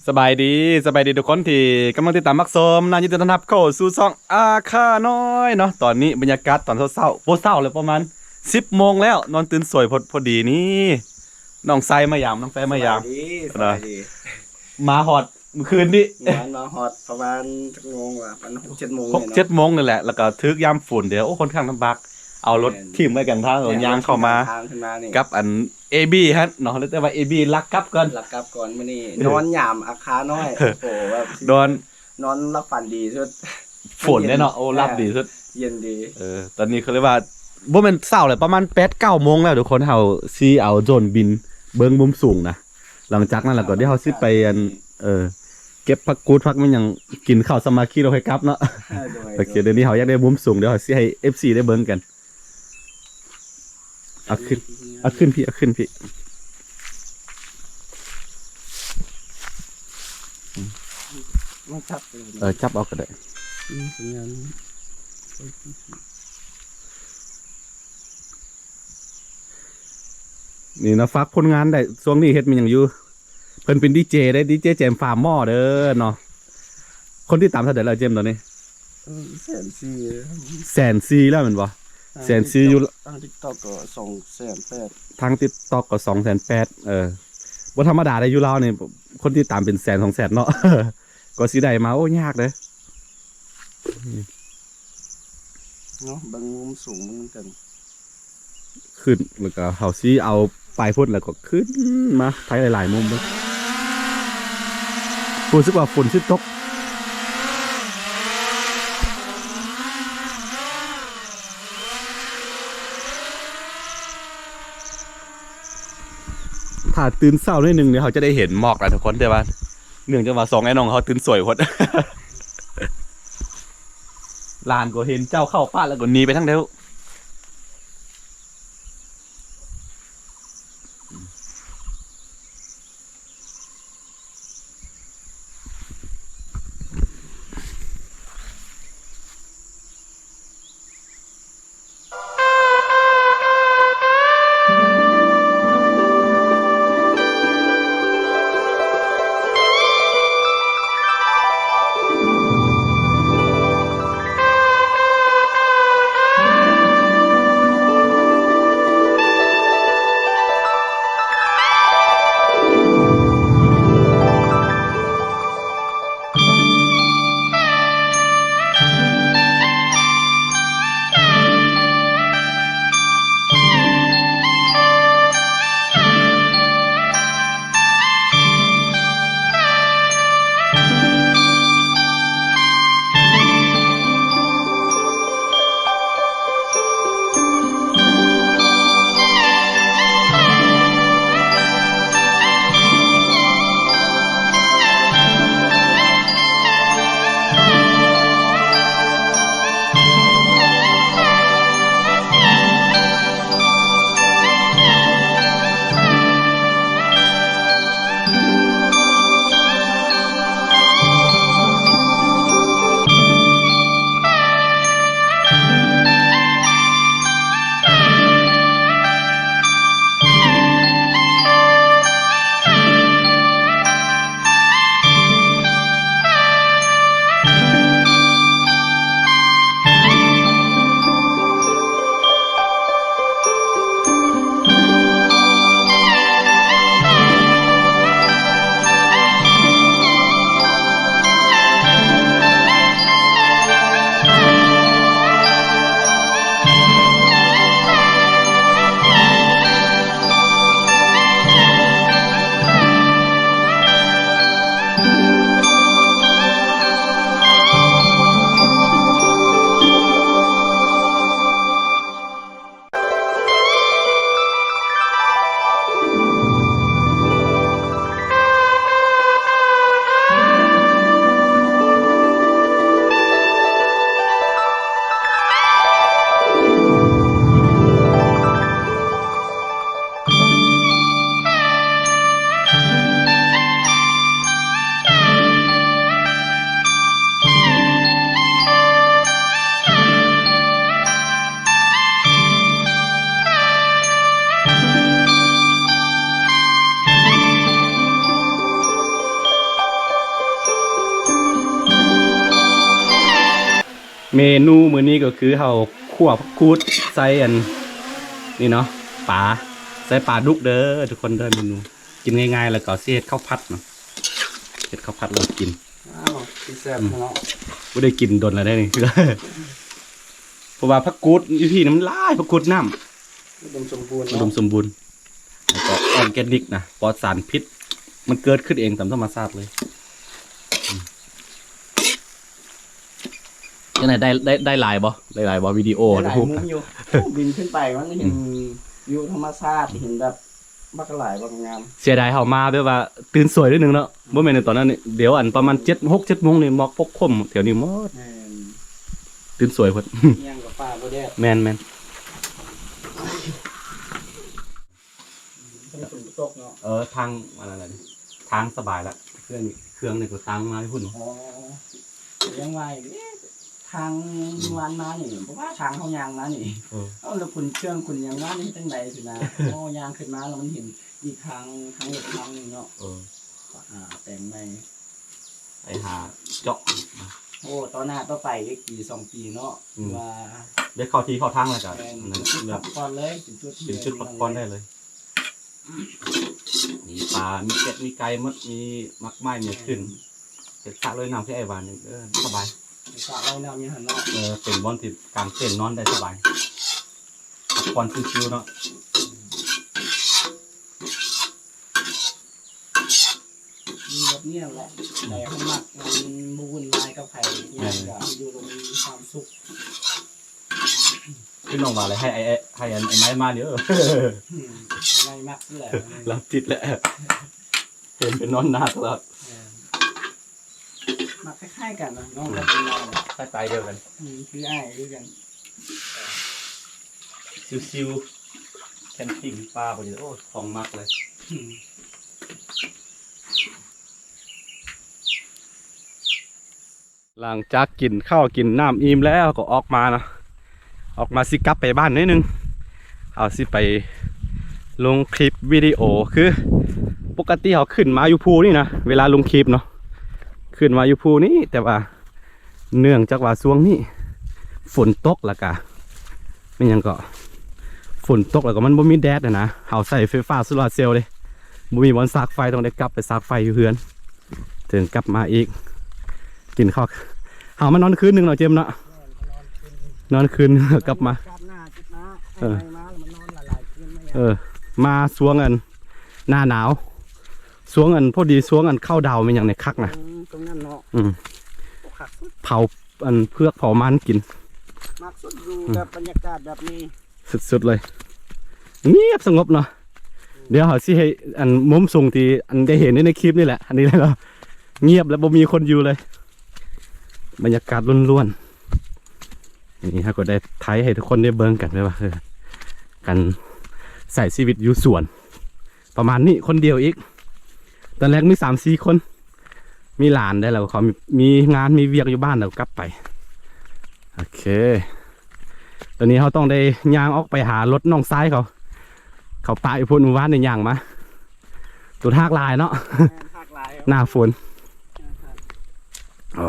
ສະບາຍດີ ສະບາຍດີທຸກຄົນທີ່ກຳລັງຕິດຕາມຮັບຊົມນະ ຍິນດີຕ້ອນຮັບເຂົ້າສູ່ຊ່ອງອາຄານ້ອຍເນາະ. ຕອນນີ້ບັນຍາກາດຕອນເຊົ້າໆ ບໍ່ເຊົ້າແລ້ວ ປະມານສິບໂມງແລ້ວ ນອນຕື່ນສວຍພໍ ພໍດີນີ້ ນ້ອງໄຊມາຢາມ ນ້ອງໄຊມາຢາມ ສະບາຍດີ ສະບາຍດີ. ມາຮອດມື້ຄືນນີ້ ມາ ມາຮອດປະມານຈັກໂມງວະ ປະມານຫົກເຈັດໂມງ ຫົກເຈັດໂມງນີ້ແຫຼະ ແລ້ວກໍຖືກຍາມຝົນເດ້ ໂອ້ ຂ້ອນຂ້າງລຳບາກ ເອົາລົດ ແມ່ນ ຖິ້ມໄວ້ກາງທາງ ແມ່ນ ຍ່າງເຂົ້າມາ ເອົາລົດຖິ້ມກາງທາງຂຶ້ນມານີ້ ກັບອັນ ເອບີຫັ້ນເນາະ ແລ້ວແຕ່ວ່າ ເອບີລັກກັບກ່ອນ ລັກກັບກ່ອນມື້ນີ້ ເອີ ນອນຢາມອາຄານ້ອຍ ໂອ້ ແບບ ນອນ ນອນຫຼັບຝັນດີສຸດ ຝົນເດ້ເນາະ ໂອ້ ຫຼັບດີສຸດ ເຢັນດີ. ເອີ ຕອນນີ້ເຂົາເລີຍວ່າ ບໍ່ແມ່ນເຊົ້າແຫຼະ ປະມານແປດເກົ້າໂມງແລ້ວທຸກຄົນ ເຮົາຊິເອົາໂດຣນບິນເບິ່ງມຸມສູງນະ ຫຼັງຈາກນັ້ນແລ້ວກໍ ດຽວເຮົາຊິໄປອັນ ເອີ ເກັບຜັກກູດ ຜັກແມ່ນຫຍັງ ກິນເຂົ້າສາມັກຄີ ແລ້ວຄ່ອຍກັບເນາະ. ໂອເຄ ດຽວນີ້ເຮົາຢາກໄດ້ມຸມສູງ ດຽວເຮົາຊິໃຫ້ເອັຟຊີໄດ້ເບິ່ງກັນ. ເອົາຂຶ້ນ ເອົາຂຶ້ນພີ້ ເອົາຂຶ້ນພີ້ ມາຈັບເລີຍ ເອີ ຈັບເອົາກໍໄດ້ ອືມ ສັນຍານ ນີ້ນະ ຝາກຜົນງານໄດ້ ຊ່ວງນີ້ເຮັດແມ່ນຫຍັງຢູ່? ເພິ່ນເປັນດີເຈເດ້ ດີເຈແຈມຟາມມໍເດີເນາະ. ຄົນຕິດຕາມເທົ່າໃດແລ້ວ ເຈມ ຕອນນີ້? ເອີ ແສນສີ່ ແສນສີ່ແລ້ວແມ່ນບໍ່? ທາງ ແສນສີ່ ຢູ່ TikTok ທາງ TikTok ກໍສອງແສນແປດ ທາງ TikTok ກໍສອງແສນແປດ ເອີ ບໍ່ທຳມະດາເດ້ ຢູ່ລາວນີ້ ຄົນຕິດຕາມເປັນແສນສອງແສນເນາະ ກວ່າຊິໄດ້ມາ ໂອ້ ຍາກເດ້ ເນາະ ເບິ່ງມຸມສູງນຳກັນ. ຂຶ້ນ ແລ້ວກໍເຮົາຊິເອົາປາຍພຸ້ນ ແລ້ວກໍຂຶ້ນມາຖ່າຍຫຼາຍໆມຸມເບິ່ງ ຮູ້ສຶກວ່າຝົນຊິຕົກ. ຖ້າຕື່ນເຊົ້າໜ້ອຍໜຶ່ງນີ້ ເຮົາຈະໄດ້ເຫັນໝອກແລ້ວທຸກຄົນ ແຕ່ວ່າເນື່ອງຈາກວ່າສອງອ້າຍນ້ອງເຮົາຕື່ນສວຍໂພດ ຫຼານກໍເຫັນເຈົ້າເຂົ້າປ່າ ແລ້ວກໍໜີໄປທາງໃດ. ເມນູມື້ນີ້ກໍຄືເຮົາຂົ້ວຜັກກູດໃສ່ອັນນີ້ເນາະ ປາ ໃສ່ປາດຸກເດີທຸກຄົນເດີ. ເມນູກິນງ່າຍໆ ແລ້ວກໍຊິເຮັດເຂົ້າຜັດເນາະ ເຮັດເຂົ້າຜັດແລ້ວກິນ. ອ້າວ ຄືແຊບເນາະ ບໍ່ໄດ້ກິນດົນແລ້ວເດ້ນີ້ ເພາະວ່າຜັກກູດຢູ່ພີ້ນີ້ມັນຫຼາຍ ຜັກກູດນ້ຳ ອຸດົມສົມບູນເນາະ ອຸດົມສົມບູນ ແລ້ວກໍອອແກນິກນະ ປອດສານພິດ ມັນເກີດຂຶ້ນເອງຕາມທຳມະຊາດເລີຍ. ຈັ່ງໃດ ໄດ້ ໄດ້ ໄດ້ຫຼາຍບໍ່? ໄດ້ຫຼາຍບໍ່? ວິດີໂອ ໄດ້ຫຼາຍມຸມຢູ່ ໂອ້ ບິນຂຶ້ນໄປມັນເຫັນ ອືມ ວິວທຳມະຊາດ ເຫັນແບບບັກຫຼາຍບັກງາມ. ເສຍດາຍເຮົາມາແບບວ່າຕື່ນສວຍໜ້ອຍໜຶ່ງເນາະ ອືມ ບໍ່ແມ່ນໃນຕອນນັ້ນນີ້ ດຽວອັນປະມານເຈັດ ຫົກເຈັດໂມງນີ້ໝອກປົກຄຸມແຖວນີ້ໝົດ. ແມ່ນ ຕື່ນສວຍເພິ່ນ ຍ່າງກັບຟ້າບໍ່ແດດ. ແມ່ນໆ ຝົນຕົກເນາະ ເອີ ທາງອັນນັ້ນແຫຼະ ທາງສະບາຍລະ ເຄື່ອງ ເຄື່ອງນີ້ກໍຕັ້ງມາຢູ່ພຸ້ນ. ອໍ ຍັງວ່າຢູ່ເດ້ ທາງ ອືມ ວານມານີ້ ບໍ່ວ່າທາງເຮົາຍ່າງມານີ້ ເອີ ເອົາ ແລ້ວຂົນເຄື່ອງຂົນຫຍັງມານີ້ຈັ່ງໃດຊີ້ນະ. ໂອ້ ຍ່າງຂຶ້ນມາແລ້ວມັນເຫັນອີກທາງ ທາງລົດທາງໜຶ່ງເນາະ. ເອີ ຫາແປງໃໝ່ ໄປຫາເຈາະ. ໂອ້ ຕໍ່ໜ້າຕໍ່ໄປອີກປີສອງປີເນາະ ອືມ ວ່າໄດ້ເຂົ້າທີ່ເຂົ້າທາງແລ້ວກໍ ແມ່ນ ອັນນັ້ນ ຈຸດພັກຜ່ອນເລີຍ ເປັນຈຸດ ເປັນຈຸດພັກຜ່ອນໄດ້ເລີຍ. ມີປາ ມີເປັດ ມີໄກ່ໝົດ ມີໝາກໄມ້ ມີ ແມ່ນ ຂຶ້ນ ເຮັດສະລອຍນ້ຳຄືອ້າຍວ່ານີ້ ເອີ ສະບາຍ ເຮັດສະລອຍນ້ຳຢູ່ຫັ້ນເນາະ. ເອີ ເປັນບ່ອນທີ່ກາງເຕັນນອນໄດ້ສະບາຍ ພັກຜ່ອນຊິວໆເນາະ. ມີແບບນີ້ແຫຼະ ໃນຫ້ອງມັກ ມັນບໍ່ວຸ່ນວາຍກັບໃຜ ແມ່ນ ກໍຢູ່ລົມມີຄວາມສຸກ. ຄືນ້ອງວ່າແຫຼະ ໃຫ້ ໃຫ້ ໃຫ້ອັນ ໄອ້ໄມ້ມາເດີ ອືມ ໄອ້ໄມ້ມັກແຫຼະ ລາວຕິດແຫຼະ ເຫັນໄປນອນໜ້າຕະຫຼອດ. ແມ່ນ ມັກຄ້າຍໆກັນນະ ນ້ອງກັບນ້ອງ ສະໄຕລ໌ດຽວກັນ ອືມ ຄືອ້າຍຄືກັນ ຊິວໆ ແຄມປິງປ່າພຸ້ນ ໂອ້ ຂອງມັກເລີຍ. ອືມ ຫຼັງຈາກກິນເຂົ້າກິນນ້ຳອີ່ມແລ້ວກໍອອກມາເນາະ ອອກມາຊິກັບໄປບ້ານໜ້ອຍໜຶ່ງ ເຮົາຊິໄປລົງຄລິບວິດີໂອ ຄືປົກກະຕິເຮົາຂຶ້ນມາຢູ່ພູນີ້ນະ ເວລາລົງຄລິບເນາະ ຂຶ້ນມາຢູ່ພູນີ້ ແຕ່ວ່າເນື່ອງຈາກວ່າຊ່ວງນີ້ຝົນຕົກ ແລ້ວກະແມ່ນຫຍັງເກາະ ຝົນຕົກ ແລ້ວກໍມັນບໍ່ມີແດດຫັ້ນນະ ເຮົາໃຊ້ໄຟຟ້າໂຊລາເຊວເດ້ ບໍ່ມີບ່ອນສາກໄຟ ຕ້ອງໄດ້ກັບໄປສາກໄຟຢູ່ເຮືອນ ເຖິງກັບມາອີກ ກິນເຂົ້າ ເຮົາມານອນຄືນໜຶ່ງເນາະເຈມເນາະ ນອນຄືນ ກັບມາ ເອີ ເອີ ມາຊ່ວງອັນໜ້າໜາວ ຊ່ວງອັນ ພໍດີຊ່ວງອັນເຂົ້າດາວແມ່ນຫຍັງນີ້ຄັກນະ ອືມ ຕອນນັ້ນເນາະ ອືມ ໂອ້ ຄັກສຸດ ເຜົາອັນເຜືອກເຜົາມັນກິນ ມັກສຸດຢູ່ ອືມ ແບບບັນຍາກາດແບບນີ້ ສຸດໆເລີຍ ງຽບສະຫງົບເນາະ. ດຽວເຮົາຊິໃຫ້ອັນມຸມສູງທີ່ອັນໄດ້ເຫັນໃນຄລິບນີ້ແຫຼະ ອັນນີ້ແຫຼະເນາະ ງຽບແລະບໍ່ມີຄົນຢູ່ເລີຍ ບັນຍາກາດລ້ວນໆ. ນີ້ເຮົາກໍໄດ້ຖ່າຍໃຫ້ທຸກຄົນໄດ້ເບິ່ງກັນໄດ້ວ່າ ເອີ ການໃຊ້ຊີວິດຢູ່ສວນປະມານນີ້ ຄົນດຽວອີກ ຕອນແລກມີສາມສີ່ຄົນ ມີຫຼານໄດ້ ແລ້ວເຂົາມີ ມີງານມີວຽກຢູ່ບ້ານ ແລ້ວກັບໄປ. ໂອເຄ ຕອນນີ້ເຮົາຕ້ອງໄດ້ຍ່າງອອກໄປຫາລົດນ້ອງຊາຍເຂົາ ເຂົາປະຢູ່ພຸ້ນ ມື້ວານນີ້ຍ່າງມາ ໂຕທາກຫຼາຍເນາະ ແມ່ນ ທາກຫຼາຍ ໜ້າຝົນ ໂອ້